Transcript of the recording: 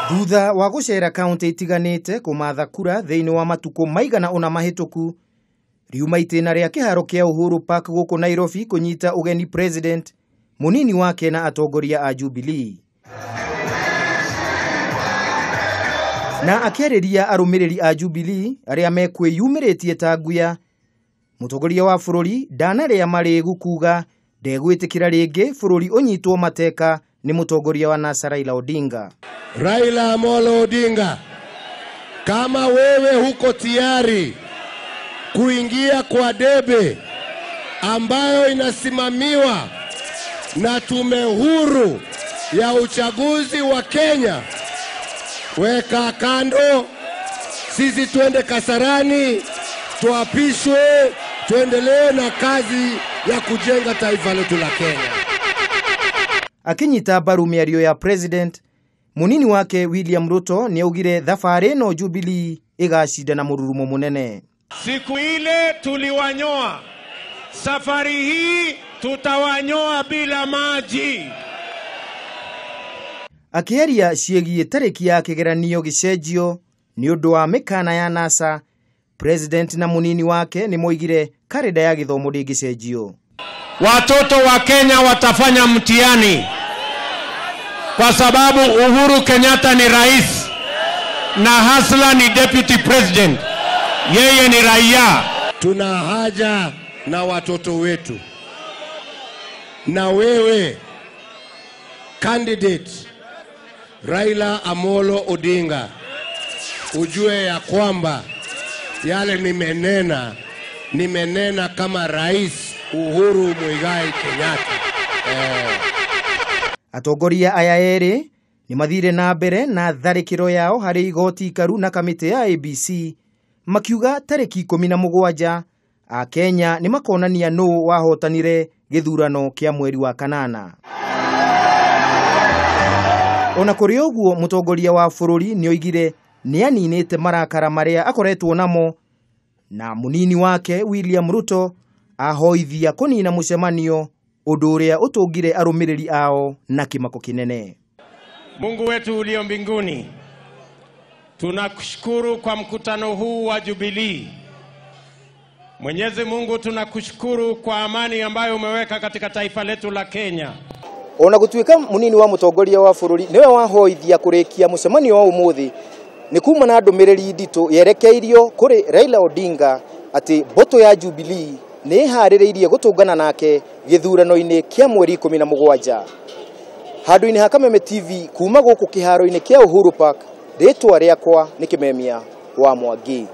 Thutha wa gũcera kaunti itiganĩte kũmatha kura thĩinĩ wa matukũ maigana ũna mahĩtũku, riuma itĩna rĩa kĩharo kĩa Uhuru Park gũkũ Nairobi kũnyita ũgeni president, mũnini wake na atongoria a Jubilee. Na akĩarĩria arũmĩrĩri a Jubilee arĩa mekwĩyumĩrĩtie ta nguya, mũtongoria wa bũrũri ndanarĩa marĩĩgu kuga ndegwĩtĩkĩra rĩngĩ bũrũri ũnyitwo mateka nĩ mũtongoria wa NASA Raila Odinga. Raila Amolo Odinga, kama wewe huko tayari kuingia kwa debe ambayo inasimamiwa na tume huru ya uchaguzi wa Kenya, weka kando, sisi tuende Kasarani, tuapishwe, tuendelee na kazi ya kujenga taifa letu la Kenya. Akinyita mbaru mĩario ya president, munini wake William Ruto nĩaugire thabarĩ ĩno Jubilee ĩgacinda na mũrurumo mũnene. Siku ile tuliwanyoa, safari hii tutawanyoa bila maji. Akĩaria ciĩgiĩ tarĩki ya kĩgeranio gĩcenjio nĩ ũndũ wa mĩkana ya NASA, president na munini wake nĩ moigire karenda ya gĩthomo ndĩngĩcenjio. Watoto wa Kenya watafanya mtihani kwa sababu Uhuru Kenyatta ni rais na Hasla ni deputy president. Yeye ni raia. Tuna haja na watoto wetu. Na wewe candidate Raila Amolo Odinga, ujue ya kwamba yale nimenena, nimenena kama Rais Uhuru Muigai Kenyatta. Atongoria aya erĩ nĩ mathire na mbere na tharĩkĩro yao harĩ igoti ikaru na kamĩtĩ ya ABC, makiuga tarĩki 17 Akenya nĩ makonania nũ wahotanire gĩthurano kĩa mweri wa kanana. Ona kũrĩ ũguo, mũtongoria wa bũrũri nĩoigire nĩaninĩte marakara marĩa akoretwo namo, na mũnini wake William Ruto ahoithia kũnina mũcemanio, ũndũ ũrĩa ũtũngire arũmĩrĩri ao na kĩmako kĩnene. Mungu wetu ulio mbinguni, tunakushukuru kwa mkutano huu wa Jubilee. Mwenyezi Mungu, tunakushukuru kwa amani ambayo umeweka katika taifa letu la Kenya. Ona gũtuĩka mũnini wa mũtongoria wa bũrũri nĩwe wahoithia kũrĩkia mũcemanio wa ũmũthĩ, nĩ kuma na ndũmĩrĩri nditũ yerekeirio kũrĩ Raila Odinga atĩ mbũtũ ya Jubilee nĩ ĩharĩrĩirie gũtũngana nake gĩthurano-inĩ kĩa mweri 17. Handũ-inĩ ha Kameme TV kuma gũkũ kĩharo-inĩ kĩa Uhuru Park, rĩtwa rĩakwa nĩ Kĩmemia wa Mwangi.